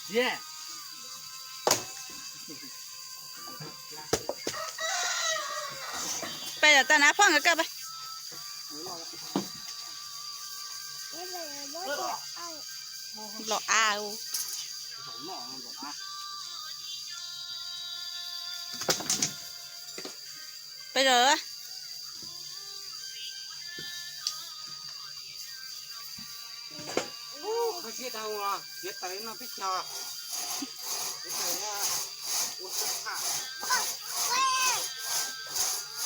Peb los tau na phoj nkawd koj peb. Los a. Peb los.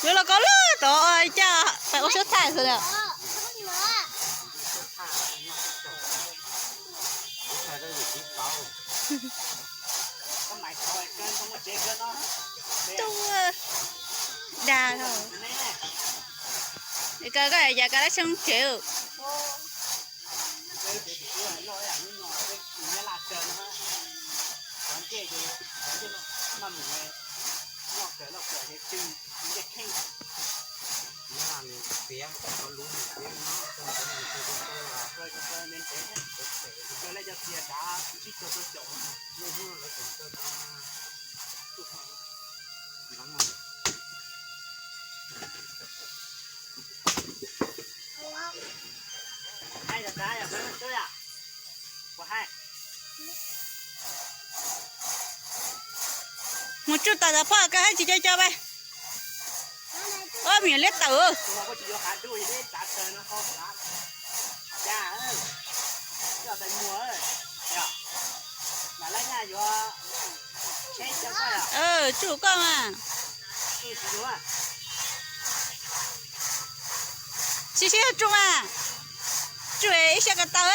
Yuav los koj lub tod cas peb ua suab thaij xwb na. Tub dag. Koj koj yam koj lab xyoob tsev. Mus tsuj tau tas phoj koj hab tsis cov cov peb. Ob me nyuam liab tawm. Tsuj koj mas. Sib sib tsuj mas. Tsuj ib siab ko taw.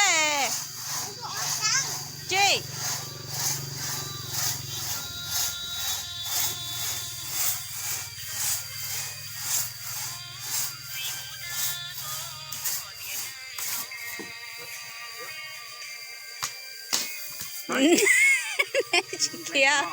Tsis. Tsis khiav.